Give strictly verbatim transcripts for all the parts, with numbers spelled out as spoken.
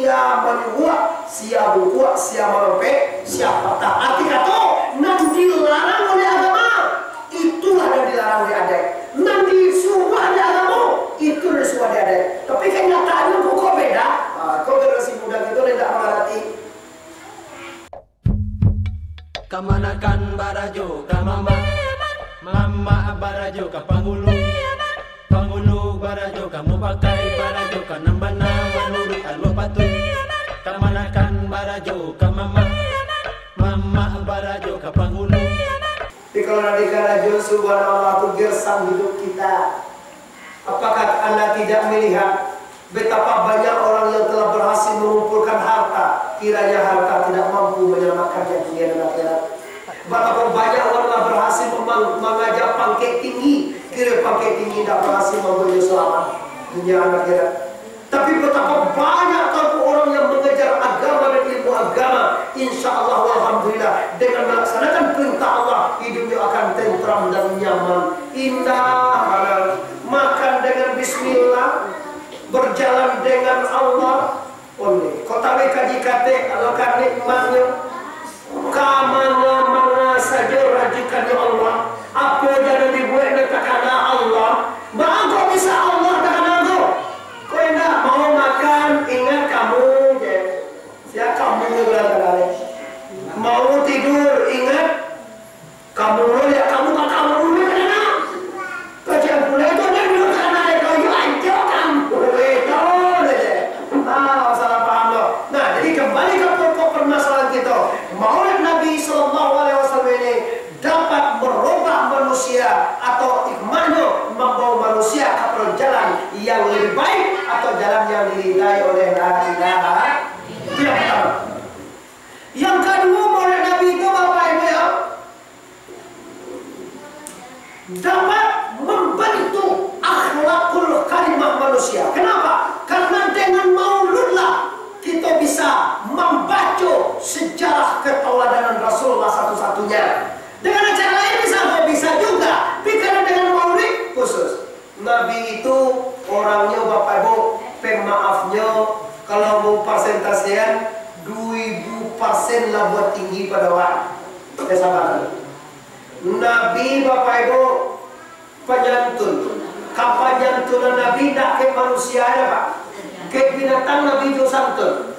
Sia manyuruah, sia bungkuak, sia maropek, sia patah. Arti kato, nan dilarang oleh agama, itulah nan dilarang dek adaik. Nan disuruah dek agamo, itu nan disuruah dek adaik. Tapi kenyataannyo kok, kok beda? Ah, kok generasi muda kito indak mangarati. Kamanakan barajo ka mamak, mamak barajo ka pangulu, pangulu barajo ka mupakai, barajo ka nan bana manuruik alua patuik. Kamanakan barajo ka mamak, mamak barajo ka pangulu. Tapi kalau nan dikarajo, subhanallah, tu gersang hidup kita. Apakah Anda tidak melihat betapa banyak orang yang telah berhasil mengumpulkan harta, kiranya harta tidak mampu menyelamatkannya dunia dan akhirat? Betapa banyak orang telah berhasil memang-, mengaja pangkek tinggi, kira pangkek tinggi tidak berhasil memberi selamat dunia dan akhirat. Tapi betapa banyak tahu orang yang mengejar agama dan ilmu agama, insya Allah, alhamdulillah, dengan melaksanakan perintah Allah, hidupnya akan tentram dan nyaman, indah, halal, makan dengan bismillah, berjalan dengan Allah. Ondeh, kok tahu kaji katek, kalau kan nikmatnyo, ka manga-manga sajo rajukannyo Allah. Apo jan dibuek nan takana Allah. Baa kok bisa Allah takana tu? Kok indak mau makan, ingat kamu je. Sia kamu je lah takana. Mau tidur, ingat kamu lo, ya kamu, ka kamu lo takana. Kajian pula itu, dia dulu takana itu, yo aja kamu itu je. Ah, salah paham lo. Nah, jadi kembali ke pokok permasalahan kita. Maulid Nabi sallallahu alaihi wasallam ini dapat merubah manusia, atau hikmahnya membawa manusia kepada jalan yang lebih baik atau jalan yang diridai oleh La ilaha. Itu yang pertama. Yang kedua, Maulid Nabi itu, Bapak Ibu, ya, dapat membentuk akhlakul karimah manusia. Kenapa? Karena dengan mauludlah kita bisa membaca sejarah keteladanan Rasulullah satu-satunya. Dengan acara lain bisa, bisa juga, tapi karena dengan maulid khusus. Nabi itu orangnya, Bapak Ibu, pemaafnya, kalau mau persentasian, dua ribu persen lah buat tinggi pada awak. Oke, sabar. Nabi, Bapak Ibu, penyantun. Kapanyantunan Nabi dak kayak manusia aja, Pak. Kayak binatang Nabi jo santun.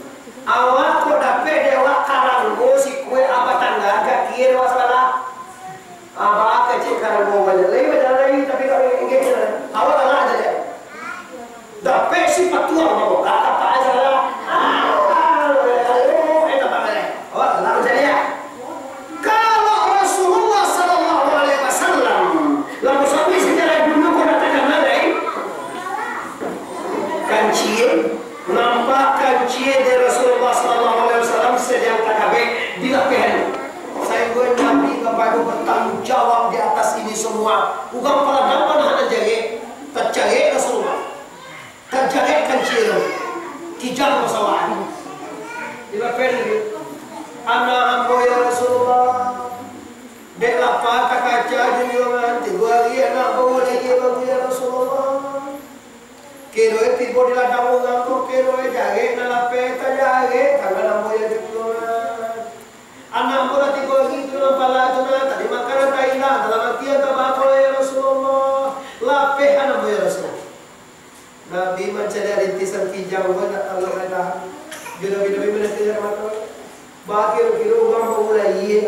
Awak kok dapek dek awak karanggo sikua batangga, kaki dek awak sabalah. Abah kecek karanggo banyak lai, banyak lai, tapi kalau inggih je lah. Awak galak aja deh. Dapek si patuang mangokak, kapak aja lah. Ah, eh, eh, eh, tambah galak. Awak galak aja deh. Kalau Rasulullah sallallahu alaihi wasallam, lalu sampai sejarah dunia kau nak takana lai, kancil, nampak kancil dari Rasulullah sallallahu alaihi wasallam sediang takabek di lapehan. Sahinggo Nabi Bapak Ibu bertanggung jawab di atas ini semua. Urang paladang panah nak jarek, tajarek Rasulullah. Tajarek kancil, kijang basawaan. Di lapehan itu, anak ambo ya Rasulullah. Dek lapa takaca junjungan, tigo ari anak ambo lai baru ya Rasulullah. Kiro tibo di ladang urang ko, kiro jarek nan lapeh tajarek, tangan ambo ya junjungan. Anak ambo lah tigo hari tu nan pala tu nah, tadi makanan tahilang, dalam ati antah bako ya Rasulullah. Lapeh anak ambo ya Rasulullah. Nabi mancaliak rintisan kijang ko, indak tahu lai tahan. Jo Nabi-Nabi maneteskan air mato. Bakiro-kiro urang bamulai,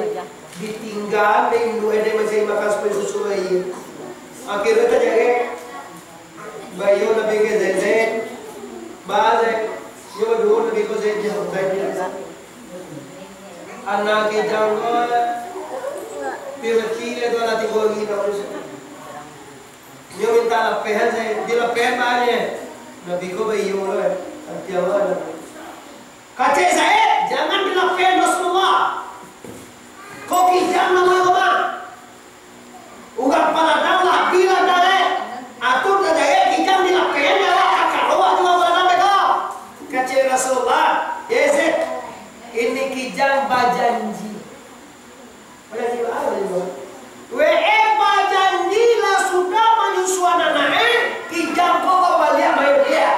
ditinggaan dek induak e, dek mancari makan supai susu lai. Akhirnyo tajarek. Baiyo Nabi ka Zaid, Zaid, ba Zaid, nyo baduo Nabi ko Zaid, Zaid. Anak kijang ko, pirci lai tu anak tigo hari tahu. Nyo minta lapehan Zaid, dilapehan baa nyo. Nabi ko baiyo lo, eh. Arti Allah Nabi. Kacek Zaid, jangan dilapehan Rasulullah. Ko kijang namo rumah. Urang paladang lah, bi lah darek. Atu tajarek kijang dilapehan, ya lah, kakalo awak juo paladang beko. Kacek Rasulullah, "Ya Zaid, ini kijang bajanji." Bajanji baa, bajanji baa? Wee, bajanji lah sudah manyusuan anak e, kijang ko babaliak main biliak.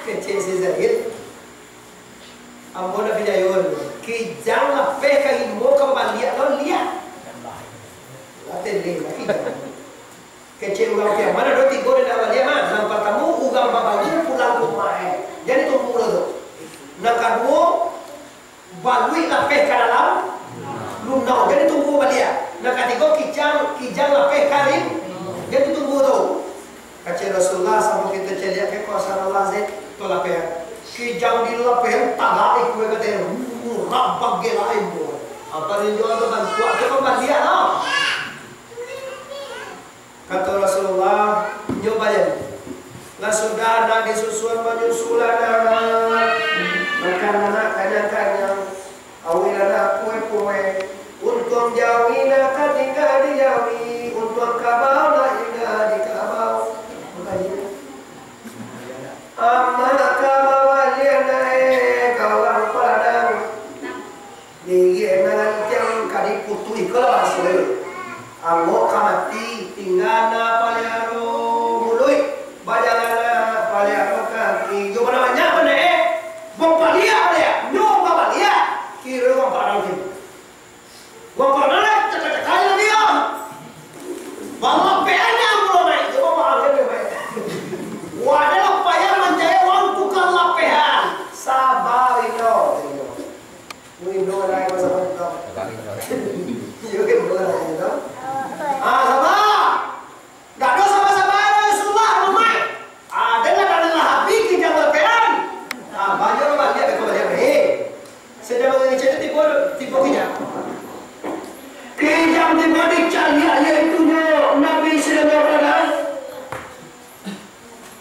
Kecek si Zaid, ambo nak pinjayun. Kijang lapeh ka rimbo ka babaliak lo liak. Lah tendeh lah kijang. Kecek urang pian, mano ado tigo nan nak baliak mah. Nan partamo, urang babaru pulang ka rumah, eh. Jan ditunggu lo tu. Nan kaduo, baluik lapeh ka dalam lunau, jan ditunggu baliak. Nan katigo, kijang, kijang lapeh ka rim-, jan ditunggu tu. Kecek Rasulullah, samo kito caliak ke kuaso Allah se, tu lapeh. Kijang dilapeh, tagak ikua kato, murah bagai lain tu. Apa ninjo tu bantuak tu kan baliak lah. Kato Rasulullah, "Nyo bayan. Lah sudah anak disusuan manyusuan anak. Makan anak kanyang-kanyang. Awil anak kue-kue. Untuang jawi nak ka tingga di jawi. Untuang kabau nak tingga di kabau." Amak ka mawali anak e ka urang Padang. Ligiak nan tiang ka diputuih ko lah bahaso e. Angok ka mati, tingga nan paliaro muluik, bajalan nan paliaro kaki. Jo bana banyak bana e, bapaliak baliak, nyo babaliak, kiro urang Padang tu. Urang Padang lai, cakak-cakak lagi ah. Balapehan nan pulo naik, jo bapaliak naik. Wadah lah payah mancari urang tukang lapehan. Saba, Rino. Indo lah, masa-masa. Iyo, Indo lah, Indo. Ah, saba. Dak ado saba-saba, Rasulullah, rumah. Ado lah, ado lah, habis kijang lapehan. Ah, banyak lah, baliak, beko baliak, eh. Sadang mangecek tu tibo, tibo kijang. Kijang tibo dicaliak, yaitu Nabi sallallahu alaihi wasallam.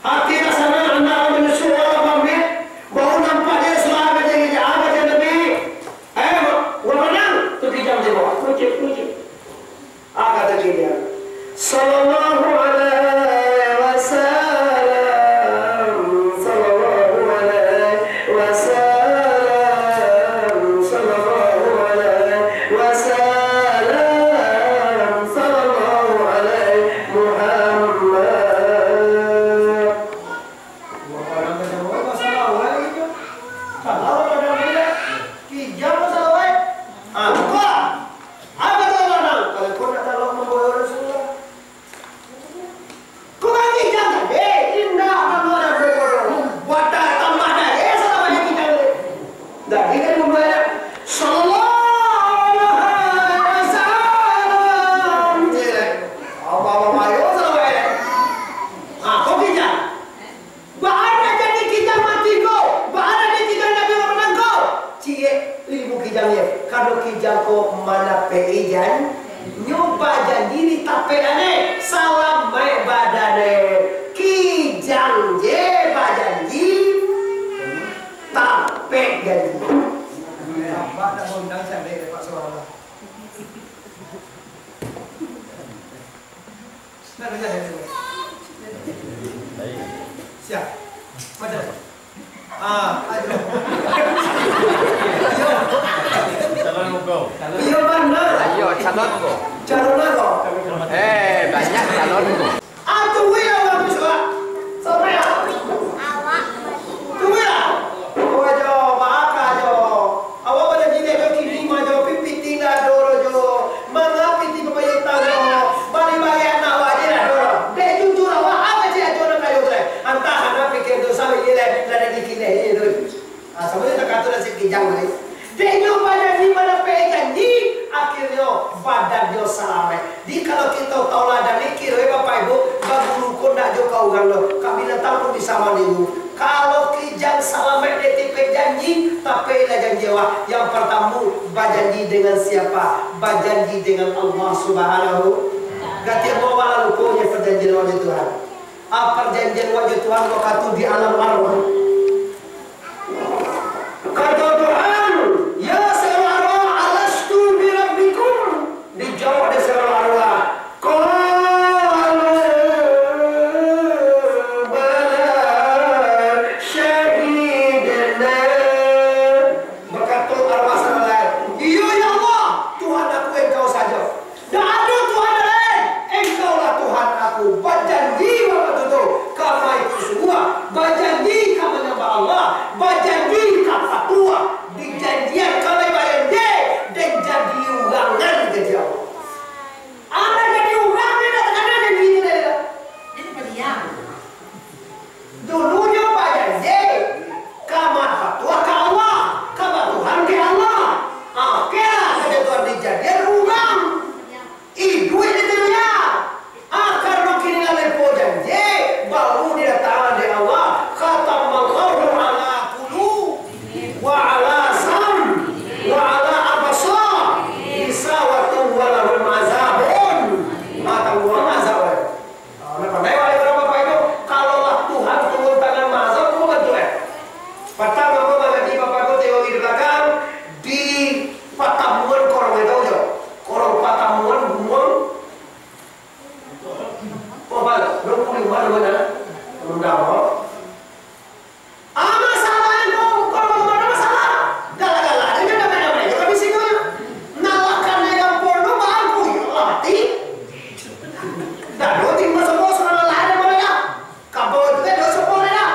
Hati rasanya anak manusia Allah pamit, baru nampak dia salah baca, baca, baca Nabi. Eh, urang Padang, tu kijang tibo. Kucik, kucik. Ah, kata kijang. Sallallahu alaihi wasallam, sallallahu alaihi wasallam, sallallahu alaihi wasallam, sallallahu alaihi Muhammad. Wah, padang ka Jawa, masalah awak gitu. Salah padang beda. Kijang masalah awak. Ah, buka. Apa tu, Bang? Kalau kau nak tahu membawa Rasulullah. Kau kan kijang tadi, indah kamu ada berbodoh. Buat tak tambah dah, eh, salah banyak kijang tu. Dah, dia kan membayar. Sallallahu alaihi wasallam. Dia, apa, apa, ayo, salah banyak. Ah, kau kijang. Baa nak jadi kijang mati ko? Baa nak jadi kijang Nabi Muhammad ko? Ciek ilmu kijang ye. Kalau kijang ko manapek-i jan-, nyo bajanji ditapek ane, salamaik badane. Kijang je bajanji, tapek janji. Nampak dah undang candek Pak Suara. Siap. Baca. Ah, ayo. Calon muka. Iyo, bana. Ayo, calon ko. Calon apo? Eh, banyak calon ko. Ah, tunggu ya, urang tu suah. Sampai ya. Tunggu ya. Tunggu aja, baka aja. Awak bajanji dek jo kini mah jo, pipiti lah dolo jo. Manga piti babayia utang jo. Bali-bali anak awak je lah dolo. Dek jujur awak, apo cek ajo nak kayo tu lai. Antah anak pikir dosa lagi lai, lah dak dikileh je tu. Ah, samo jo takato nasib kijang tadi. Dek nyo bajanji manapek-i janji, akhirnyo badannyo salamaik. Jadi, kalau kito tauladan, kiro, eh, Bapak Ibu, baguru ko ndak jo ka urang doh, ka binatang pun bisa maniru. Kalau kijang salamaik dek tipek janji, tapek-ilah janji awak. Yang partamo, bajanji dengan siapa? Bajanji dengan Allah Subhanahu. Gati ambo awak lah lupo nyo parjanjian awak jo Tuhan. Ah, parjanjian awak jo Tuhan wakatu di alam arwah. Kato Tuhan, "Ya sagalo arwah, alastu birabbikum?" Dijawab dek sagalo arwah, "Qalu bala syahidna." Bakato arwah sagalo lain, "Iyo, ya Allah, Tuhan aku Engkau sajo." Ndak ado Tuhan lain, Engkaulah Tuhan aku. Bajanji wakatu tu ka maikuik suruah, bajanji Wah, dijanjian kalau bajanji, den jadi urangan, janji Allah. Anak jadi urang, dia dah takana janji itu, dia dah. Jadi padiam. Dulunyo bajanji, ka mapatuah ka Allah, ka batuhan ka Allah. Oke lah, kato Tuhan, dijadian urang. Iduik di dunia. Ah, karano kini lah lepo janji, baru didatangkan dek Allah, khatamallahu ala qulubihim wa ala sam'ihim wa ala absarihim ghishawatun wa lahum azabun. Ah, tangguang azab, eh. Ah, nah, pandai wak urang bapak itu, kalau lah Tuhan turun tangan maazab, tu bantu, eh. Patang ambo mangaji bapak itu teori di balakang, di Patamuan, korang tahu jo? Korang Patamuan, Gunuang. Oh, balo, dua puluh lima, dua puluh enam. Rendam, oh. Ah, masalah itu, kalau belum ada masalah, galak-galak aja, damai-damai aja, kami sini, ya. Nalakan yang pondok, baru, ya Allah, mati. Dah, dua timbul semua, surang lain, mereka. Kabau itu kan doso boleh dah.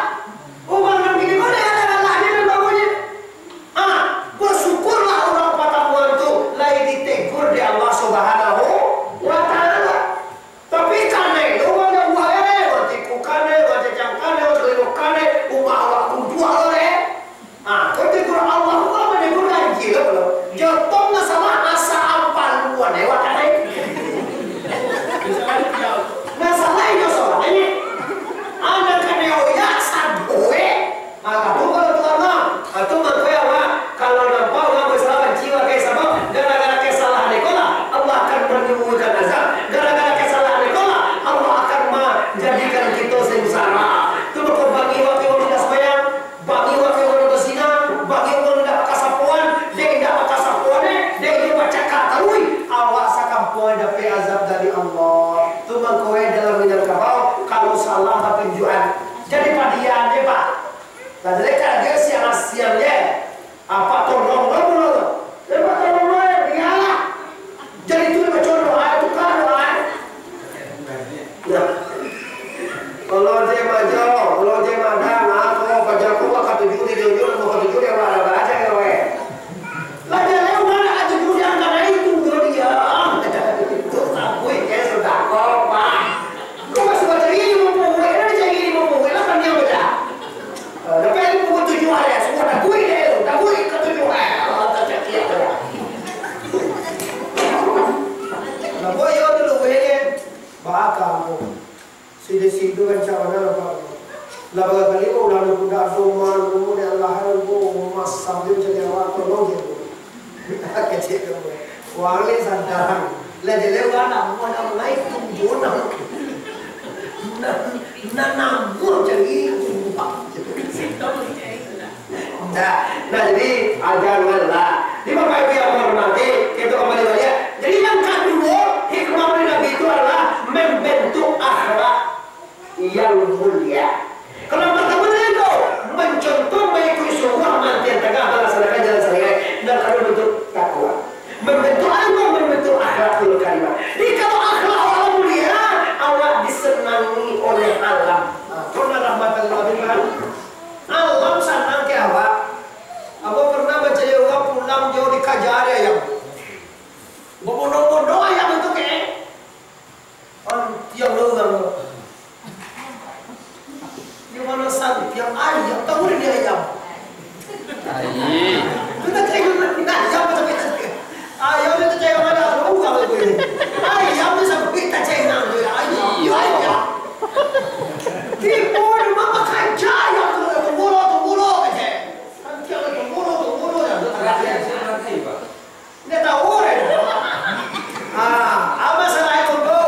Urang nan gini boleh ada lalahnya dan baunya. Ah, bersyukurlah urang Patamuan tu lai ditegur dek Allah Subhanahu wa Ta'ala. Tapi kanai lo urang nan buah, eh, urang tiku kanai, urang cacang kanai, urang telingo kanai, umah awak kuntuak lo, eh. Ah, kau tegur Allah, kau apa dia guna? Gila lo. Jotong masalah asa ampal buan lewat tadi. Masalah itu soalnya. Anak kena oyak sabuai. Ah, tu kalau tu Allah. Ah, tu mangko ya, Mak. Kalau nampak orang bersalah, benci, pakai sabab, gara-gara kesalahan itu lah, Allah akan menimbulkan azab. Gara-gara kesalahan itu lah, Allah akan menjadikan kita sengsara. Tu mangko bagi wakil-wakil sembahyang. Bagi urang nan bazina, bagi urang nan indak bakasapoan, dek indak bakasapoan, eh, dek inyo bacakak taruih, awak sakampuang dapek azab dari Allah. Tu mangko, eh, dalam Minangkabau, kalau salah batunjuakan. Jadi padiam je, Pak. Lah, jadi karajo siang-siang je. Apa tolong lo pulo tu? Lepas tolong lo, eh, bialah. Jadi tu baco doa, tukar doa. Nah. Kalau je majo, kalau je madang, ah, kalau paja ko, katuju di dunia, namo katuju di awak, ada aja ya, weh. Lah, jangan mana katuju di angka itu, dia. Tu sabui, ya, sudah ko, Pak. Ko masih baca ilmu, Pak, weh, ada cari ilmu, Pak, weh, lah, kan dia baca. Ah, dapat ilmu pukul tujuh hari, semua dah buik deh, dah buik ke tujuh hari. Allah tak cakap dia. Lah, boyo dulu, weh. Bakal, ko. Sida-sida rancak bana, Pak. Lah, barangkali, oh, lalu kuda doman, oh, dek lahan, oh, masam dia jadi awak, tolong dia, ko. Kecek tu. Wale sadang. Lah, jadi, lah, nak buat apa lagi, tu, Jonah. Nah, nah, namun jadi, tu, Pak. Nah, nah, jadi, ah, janganlah. Jadi, Bapak Ibu yang kami hormati, kita kembali balik. Jadi, yang kedua, hikmah dari Nabi itu adalah membentuk akhlak yang mulia. Kalau pertama tadi tu, mencontoh, mengikuti sunnah, mantian tagah, melaksanakan jalan syariat, dan kedua bentuk takwa. Membentuk ilmu, membentuk akhlakul karimah. Jadi, kalau akhlak awak mulia, awak disenangi oleh alam. Nah, tu nan rahmatan lil alamin, kan? Alam sanang ka awak. Ambo pernah bacayo urang pulang jauh dikaja dek ayam. Babono-bono ayam itu, kek. Antiang lo urang tu. Di mano santiang ayam, tahu di ayam. Ai. Kita cengeng, nah, ayam tapi ayam itu cengeng ada urang itu. Ayam itu sampai kita cengeng tu, ayam, iyo, ayam. Tipu di mama kaja ayam tu, tunggulo, tunggulo aja. Santiang tunggulo, tunggulo ya. Indak tahu deh. Ah, apa salah itu, bro?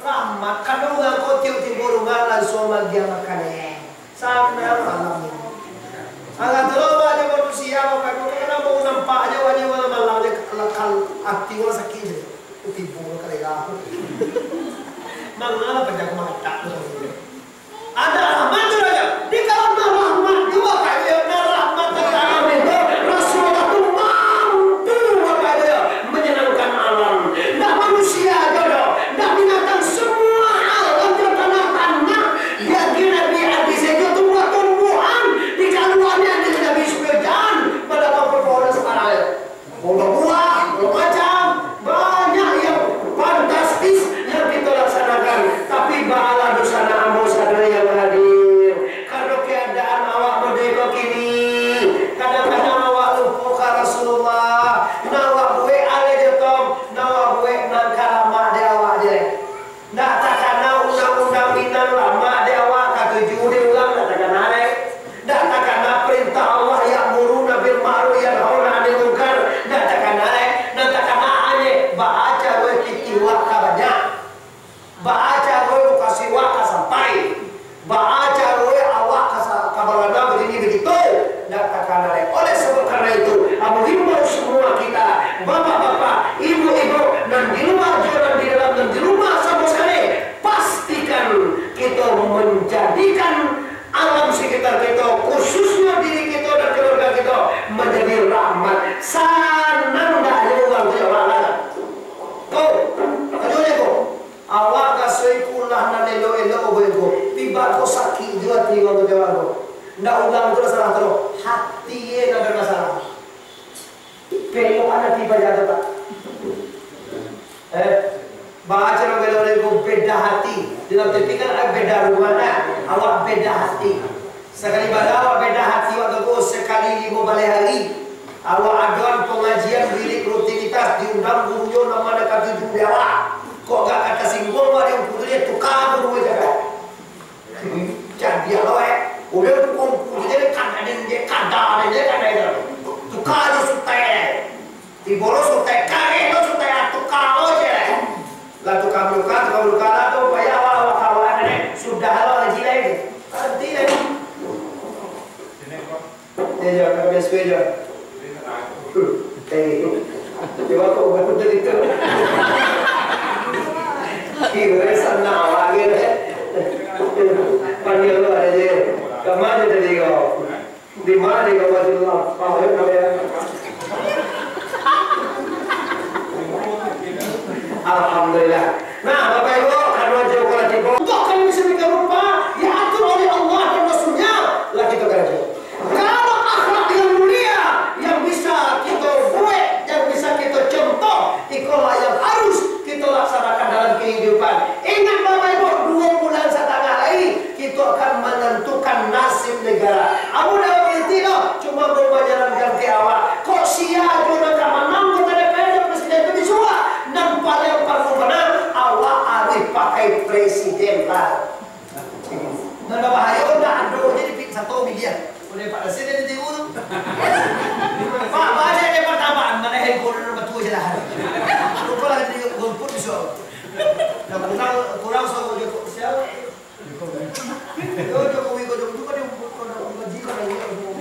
Rahmat, kadang urang ko tiok tibo rumah, langsuang bagian makan, eh. Sanang malam ini. Alah, tu lah, banyak manusia, Bapak Ibu, kadang mau nampak aja, wajah urang malam aja, kalau ati urang sakit je. Tibo ka rela. Mangala panjang mata tu. Ada rahmat tu aja. Di kalangan rahmat tu, Bapak Ibu, nah, rahmat dari alam itu, Rasulullah tu mampu, Bapak Ibu, menyenangkan alam. Ndak manusia aja doh, ndak binatang, semua alam di tanah-tanah. Lihat di Nabi Adam saja, tumbuh-tumbuhan, di kaluarnya di Nabi Sufyan. Oleh sebab karena itu, ambo himbau semua kita, bapak-bapak, ibu-ibu, nan di luar jo nan di dalam, nan di rumah samo sekali, pastikan kita menjadikan alam sekitar kita, khususnya diri kita dan keluarga kita, menjadi rahmat. Sanang dak aja urang tu, ya Allah? Ko, ajo ko. Awak kasoi pulang nan elok-elok, baik ko. Tiba ko sakik juo ati urang tu, jawab ko. Ndak urang tu lah salah tu, hati e nan bermasalah. Pelokan ati paja tu, Pak. Eh, baca lo bela-bela ko beda hati. Dalam T V kan ada beda rumah, nah. Awak beda hati. Sakali bala awak beda hati, waktu ko sakali limo baleh hari. Awak adoan pangajian bilik rutinitas, diundang gurunyo nan ma nan katuju di awak. Kok gak ka tasingguang, awak di ungku tu, dia tuka guru aja kan. Jadi awak, eh, udah ungku tu jadi kada den, dia kada den, dia kada itu. Tuka aja sutai. Tibo lo sutai, kareh lo sutai, ah, tuka aja. Lah tuka muka, tuka muka lah tu, payah awak, awak kawan ni. Sudah lah ngaji lah ini. Nanti lah. Ya, ya, kami S P ya. Eh, coba kok baru dari itu. Kira sana awak gitu. Panggil lu aja. Kemana tadi kau? Di mana kau baca Allah? Paham ya? Alhamdulillah. Nah, Bapak Ibu, karena jauh kalau tiba, untuk kami bisa rupa diatur oleh Allah dan Rasulnya, lah kita kerja. Kalau akhlak yang mulia yang bisa kita buat, yang bisa kita contoh, ikolah yang harus kita laksanakan dalam kehidupan. Ingat Bapak Ibu, dua bulan setengah lagi, kita akan menentukan nasib negara. Ambo dah mengerti doh, cuma mau menyarankan ke awak. Kok sia tu nak ka manang kota D P R dan presiden tu disuruh? Nan paling perlu benar, awak harus pakai presiden lah. Nan babahayo ndak ado je di pik sato miliar. Oleh Pak Nasir dari Tiwu tu. Pak, banyak dia pertama, mana handphone nomor tua je lah. Lupa lah dia golput besok. Dah kurang, kurang sama Joko, siapa? Yo, Jokowi, kau Jokowi, kau Jokowi, kau Jokowi, kau Jokowi.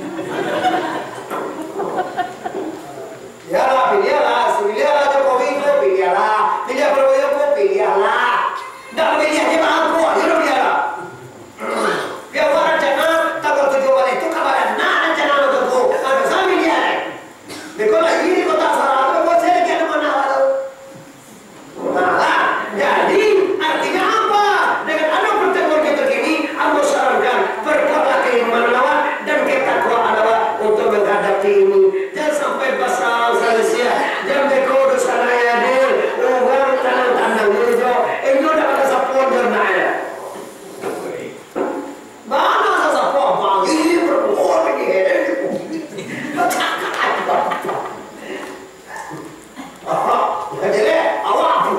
Ya lah, pilih lah, pilih lah Jokowi tu, pilih lah. Pilih Prabowo tu, pilih lah. Ndak pilih aja bangko, aja udah pilih lah. Biar awak rancana, tanggal tujuh Maret tu, kabar nak rancana lo tu, ado sambil dia. Beko lah, ini kota salah, beko saya lagi ada mana tu. Nah, jadi, artinya apa? Dengan ada pertemuan kita kini, ambo sarankan, perkuatlah keimanan awak dan ketakwaan awak untuk menghadapi ini. Jangan sampai basah Malaysia. Jangan beko dosa naya deh. Urang tanang-tanang ni jo. Inyo dah pada sapuan jo naya. Bana sasapo abang, ini berbuat ini, eh. Lah jadi, awak,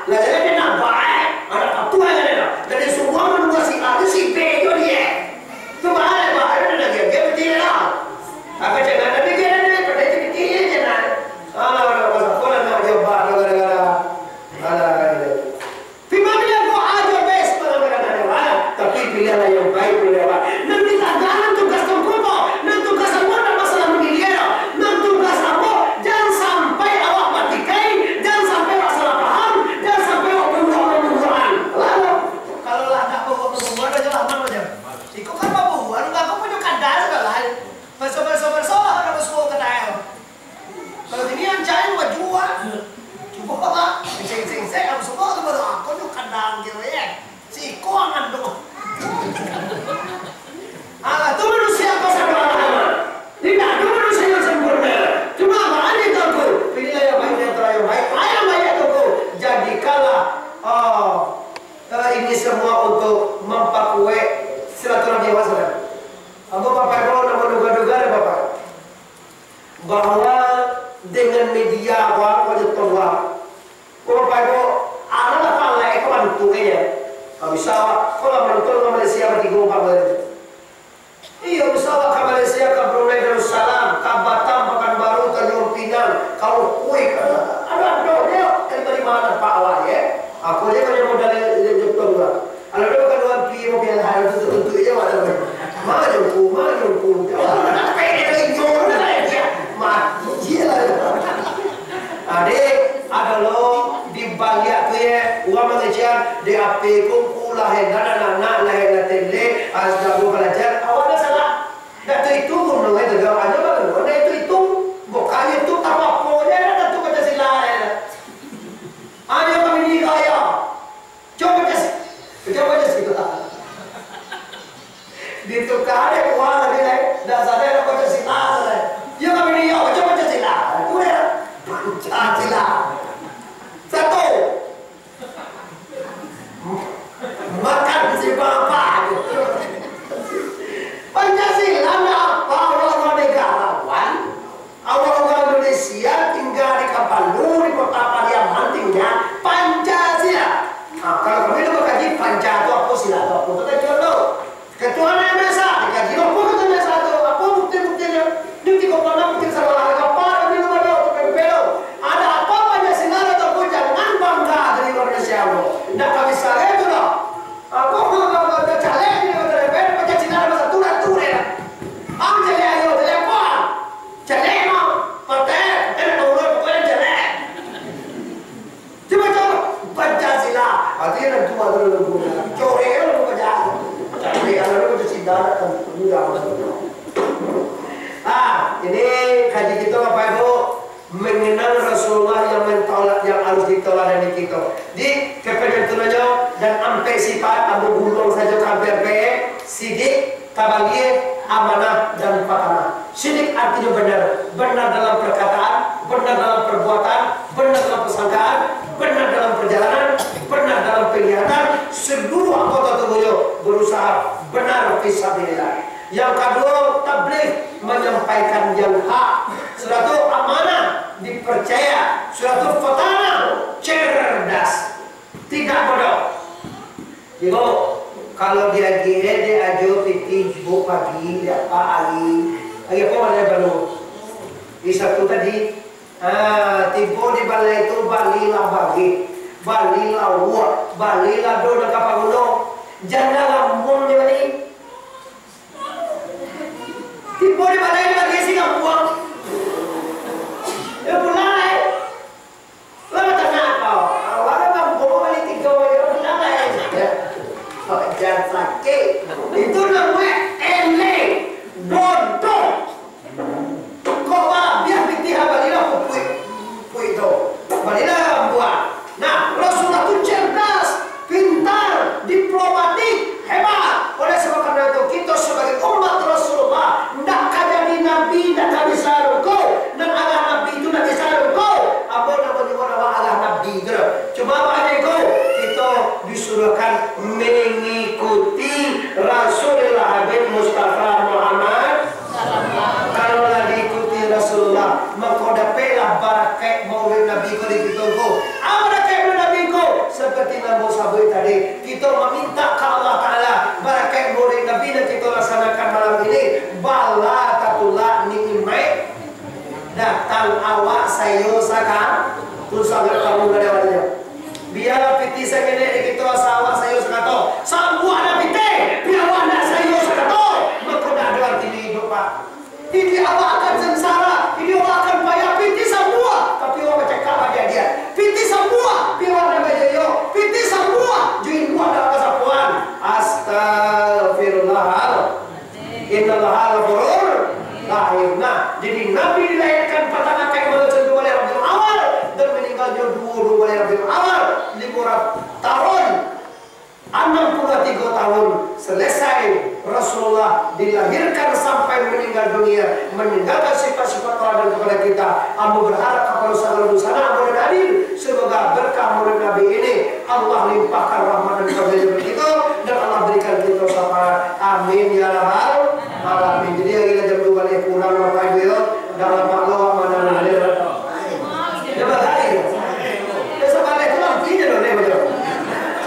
lah jadi dia nak baik, ada patuah jadi lah. Jadi semua menunggu si A, si B itu dia. Tu baik, baik, dia nak dia, dia betul lah. Apa cakap, tapi dia ada, pada itu dia je nak. Alah, alah, alah, alah, alah, alah, alah. Tapi bagi aku aja bes, tapi pilihlah yang baik, pilih awak. Nan kita dalam tugas tungku po, nan tugas ambo ndak masalah mandidik, nan tugas ambo, jangan sampai awak batikai, jangan sampai awak salah paham, jangan sampai awak pemburuan-pemburuan. Lalu, kalau lah ndak pemburuan-pemburuan, aja lah aman aja. Iko kan pemburuan, nggak aku punya kandang segala. Bersobar-sobar solah, orang bersuara ke daerah. Kalau ini yang cari buat jual. Cuba apa? Sing-sing-sing, aku semua tu baru aku tu kandang gitu ya. Si iko angan tu. Ah, tu manusia apa sama agama? Tidak ada manusia yang sempurna. Cuma apa aja tahu? Pilihlah yang baik di antara yang baik. Ah, yang baik itu jadikanlah, ah, eh, ini semua untuk memperkuat silaturahmi awak saudara. Ambo Bapak Ibu nak menduga-duga deh Bapak. Bahwa dengan media ko, ko jo tolak. Ko Bapak Ibu, alah lah palai ko bantuaknyo. Ka bisa, ko lah manonton ka Malaysia batigo, Pak, kemarin. Iyo, bisa awak ka Malaysia, ka Brunei Darussalam, ka Batam, Pakanbaru, Tanjung Pinang, ka Ukui, ka, aduh, aduh, dia dari mana, Pak, awak, ya? Aku aja kalau modal dari Jepang, Pak. Alah, aduh, kalau P M, P L H, itu tentu aja, Pak. Mana jauh? Rumah yang kuda. Mati je lah. Adik, ado lo di baliak tu ye, urang mangecekan, di A P ko ku lahia nan anak, lahia nan tendek, ah, sudah ko balajar, awak ndak salah. Ndak tu itu gunonyo tu, hanyo bangunan ndak itu itu. Bukan itu apo-apo je, ndak tu Pancasila je. Hanyo kami ni kaya. Coba Pancasila. Coba Pancasila. Ditukar dek urang tadi, eh. Dah sadar dah Pancasila, sadar. Yo, kami ni, yo, coba Pancasila. Kurang. Pancasila. Satu. Makan si bapak. Pancasila ndak apa, urang-urang negarawan. Awak urang Indonesia tingga di Kapalu, di Kota Pariaman, tingga Pancasila. Ah, kalau kami tu makaji Panca tu apo, Sila tu apo, tu kaji dulu. Ketua M S A, dikaji dulu, apo ketua M S A tu, apo bukti-buktinyo? Di tigo puluah anam bukti salah, ada apa, kami tu ada, tu kami belo. Ada apa Pancasila tu, jangan bangga jadi urang Indonesia tu. Ndak ka bisa itu doh. Apo kalau, kalau, kalau caleg ni, kalau caleg, Pancasila nomor satu, dah tu deh. Ang caleg ayo, caleg apo? Caleg mah, partai, partai nak urus, pokoknya caleg. Cuba, cuba, Pancasila. Artinya nan tua tu lalu guna. Corek lalu baca. Corek lalu baca sida nak guna. Ah, ini kaji kita, Bapak Ibu, mengenal Rasulullah yang mentaulat, yang harus ditaladani kita. Di kepenyentunannya dan ampek sifat, ambo gulung saja ka ampek-ampek, sidik, tabaliak, amanah, dan patanah. Sidik artinyo benar, benar dalam perkataan, benar dalam perbuatan, benar dalam persangkaan, benar dalam perjalanan, benar dalam penglihatan, seluruh anggota tubuhnyo berusaha benar fisabilillah. Yang kaduo, tabligh, menyampaikan yang hak. Sudah tu amanah, dipercaya. Sudah tu patanah, cerdas, tidak bodoh. Ibu, kalau diagiah dek Ajo pitih ibu pagi, dek apak ari, ari apo malam baru? Di Sabtu tadi, ah, tibo di balai tu, balilah bagik, balilah uwak, balilah do nan ka paguno, jan lah lambuang di bali. Tibo di balai di bali si lambuang. Yo pulang lai. Lah batangah kau. Awak lah mampu bali tigo aja, lah lah. Jan sakik. Itu namonyo eleh, bodoh. Kok babiah pitih, balilah pupuik, pupuik tu. Balilah rambuan. Nah, Rasulullah tu cerdas, pintar, diplomatik, hebat. Oleh sebab karena itu, kita sebagai umat Rasulullah, ndak ka jadi nabi, ndak ka bisa doh ko. Nan alah nabi tu ndak bisa doh ko. Apo nan manyuruh awak alah nabi tu? Cuma apo aja ko? Kita disuruhkan mengikuti Rasulullah bin Mustafa Muhammad. Kalau lah diikuti Rasulullah, maka dapeklah barakaik Maulid Nabi ko di kito ko. Apo barakaik Maulid Nabi ko? Seperti nan ambo sabuik tadi, kito maminta ka Allah Taala barakaik Maulid Nabi nan kito laksanakan malam ini, bala tatulak nikmat datang awak sayo saka-, tu sangat kamu ada wajah. Biarlah pitih saketek di kito asa awak sayo sakato. Sambuah dah pitih, biarlah ndak sayo sakato. Mako ndak ado arti di iduik, Pak. Ini awak akan sengsara, ini awak akan payah, pitih sambuah, tapi awak bacakap aja dia. Pitih sambuah, biarlah ndak bajayo. Pitih sambuah, jo ilmu ndak basapuan. Astagfirullahal-, Innallaha ghafurur rahim. Nah, jadi Nabi dilahirkan patang kali malam satu bulan Rabiul Awal dan meninggalnya dua bulan Rabiul Awal, lima ratus tahun, enam puluh tiga tahun selesai Rasulullah dilahirkan sampai meninggal dunia, meninggalkan sifat-sifat teladan kepada kita. Ambo berharap kepada segala dosa ambo dan hadir, semoga berkah Maulid Nabi ini Allah limpahkan rahmat dan fadlnya bagi kita, dan Allah berikan kita syafaat. Amin ya rabbal alamin. Jadi, hari lah jam dua baleh kurang, Bapak Ibu, yo. Dah lamak lo, mana ada. Dia balik. Dia sebalik tu nanti dia boleh macam.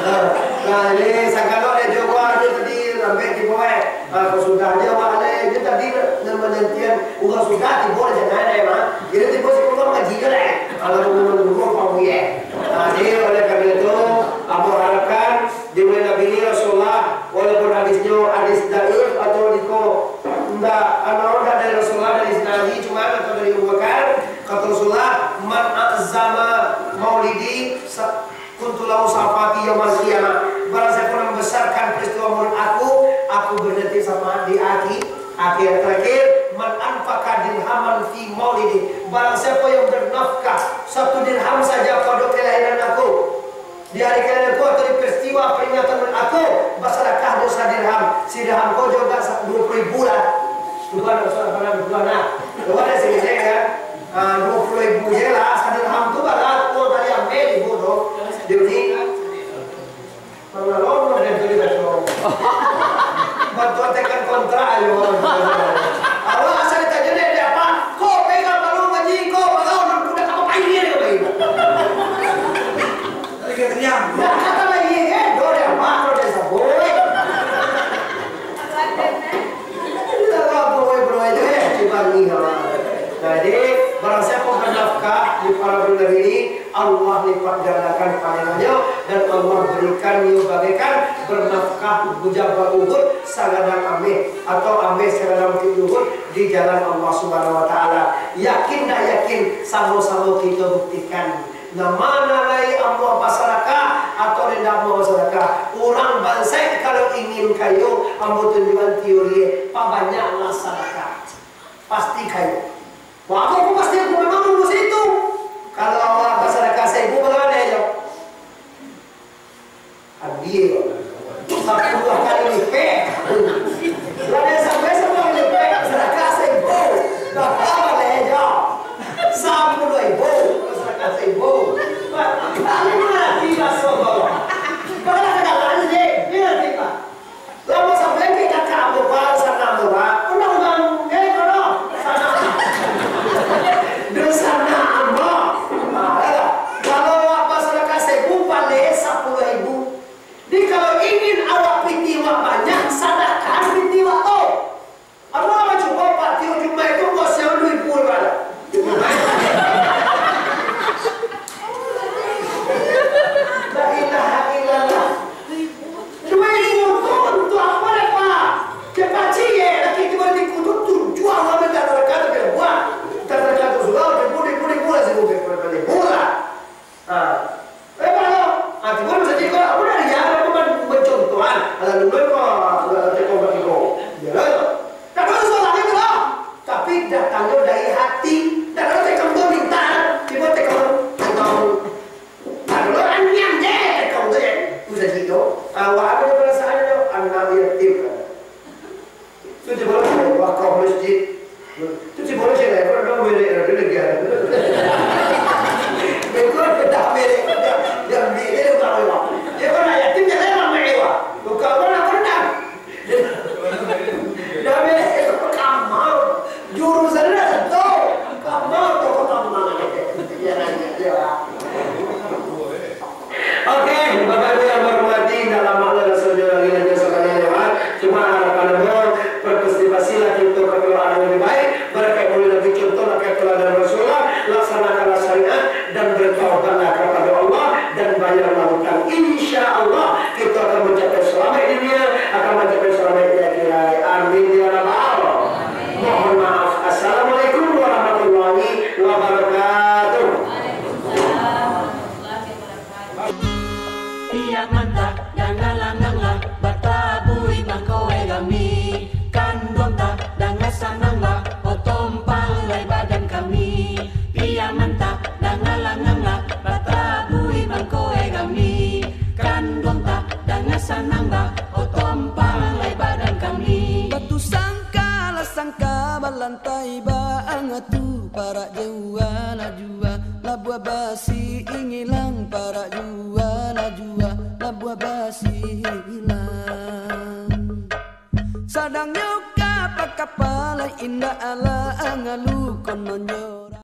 Nah, nah, ini sagalo dia jawab dia tadi, sampai di bawah. Ah, kalau sudah aja awak alai, dia tadi nak, nak menantian, urang sudah tibo aja naik, naik, mah. Jadi tibo sekolah ngaji je lah. Kalau mau menunggu, apa, ya. Nah, jadi oleh karena itu, ambo harapkan di bulan Nabi ini Rasulullah, walaupun hadisnya hadis dhaif atau diko-, Anaon dari Rasulullah, dari Nabi, cuman atau dari Abu Bakar, kata Rasulullah, "Man a'zama maulidi sa-, kuntu lahu syafa'ati yaumal qiyamah." Barang siapa yang membesarkan peristiwa maulid aku, aku beri nanti syafaat di akhi-, akhirat. Terakhir, "Man anfaqa dirhaman fi maulidi." Barang siapa yang bernafkah satu dirham saja pada kelahiran aku, di hari kelahiran aku atau di peristiwa peringatan aku, basadakah dosa dirham. Si dirham ko jo agak sa-, dua puluh ribu lah. Dua nak, dua nak, dua nak. Dua nak sini, kan? Ah, dua puluh ribu je lah, sadirham tu barat, uang tadi ambil ibu tu. Jadi, mangalo uang dari tu dikasih. Bantuan tekan kontrak ayo. Awak asal ditanya dia, dia apa? Kau pegang balong ngaji, kau balong nan kuda apa main dia, dia main. Dah kata lagi, eh, do dia apa, do dia saboi. Jadi, barang siapa bernafkah di para bulan ini, Allah lipat gandakan pahalanya, dan Allah berikan nyo bagaikan bernafkah bujang Uhud sagadang ameh, atau ameh sagadang bukik Uhud di jalan Allah Subhanahu wa Ta'ala. Yakin ndak yakin, samo-samo kito buktikan. Nah, ma nan lai amuah basadakah, atau indak amuah basadakah? Urang bansaik kalau ingin kayo, ambo tunjuakan teori, pabanyaklah sadakah. Pasti kayo. Wah, aku, aku pasti aku memang lulus itu. Kalau awak basadakah saibu, bagaimana yo? Adil. Sapuluah kali lipek. Lah, sampai sapuluah kali lipek, sadakah saibu. Bapa baleh jo. Sapuluah ribu, sadakah saibu. Bapa kali mati, Rasulullah. Bapa kali mati, Pak. Lamo sampai kita kabur, Pak, sana, Pak. Undang-undang, eh, kono. Sana. Di sana, ambo. Nah, kalau apa sadakah saibu, baleh sapuluah ribu. Jadi, kalau ingin awak pitih awak banyak, sadakahkan pitih awak tu. Ambo lah mancubo, Pak, tiok Jumaik tu, ambo siang duo ribu, Pak. La ilaha illallah. Duo ribu tu untuak apo dek, Pak? Cek pacik, eh, laki tu bari tiku tu, tujuah urang minta sadakah tu, kena buat. Minta sadakah tu surau, ribu, ribu, ribu lah, ribu, ribu lah. Ah. Eh, Pak, lo. Ah, tibo sajo ko, aku dari Yaman, aku men-, mencontohan. Alah, dulu ko, alah, teko batiko. Ya, lo. Tak ada salah itu, lo. Tapi datangnyo dari hati. Tak ada teko tu minta, tibo teko tu. Tahu. Nah, dulu anyang je, teko tu je. Itu sajo tu. Awak ada perasaan tu, anak yatim, kan. Tu cuma wakaf masjid. Tu cuma cewek, kau dah merek, dah lega. Mereka dah merek, dah, dah merek, dah tahu lah. Dia kan nak yatim, dia kan nak mewah. Bukan kau nak berenang. Dah merek, kau kamar. Jurusan dah tahu. Kamar, kau kamar. Dia nanya, dia. Oke, Bapak Ibu yang hormati, indak lamo lai, lah sajo lagi, lah sajo sakali lewat. Cuma harapan ambo, partisipasilah kito ka pilihan yang lebih baik, barakaik buliah lagi contoh, pakai teladan Rasulullah, laksanakanlah syariat, dan bertaubatlah kepada Allah, dan bayarlah hutang. Insya Allah, kita akan mencapai selamat di dunia, akan mencapai selamat di akhirat. Amin ya rabbal. Mohon maaf. Assalamualaikum warahmatullahi wabarakatuh. Piak mantah, danga langanglah, batabuih mangko e kami. Kanduang tah, danga sananglah, otompang lai badan kami. Piak mantah, danga langanglah, batabuih mangko e kami. Kanduang tah, danga sananglah, otompang lai badan kami. Batu sangka lah sangka balantai baangatu, parak jauah lah jua. Labuah basi ingilang, parak jua lah jua, labuah basi hilang. Sadangnyo kapa-kapa lai indak alah angalu, kononyo.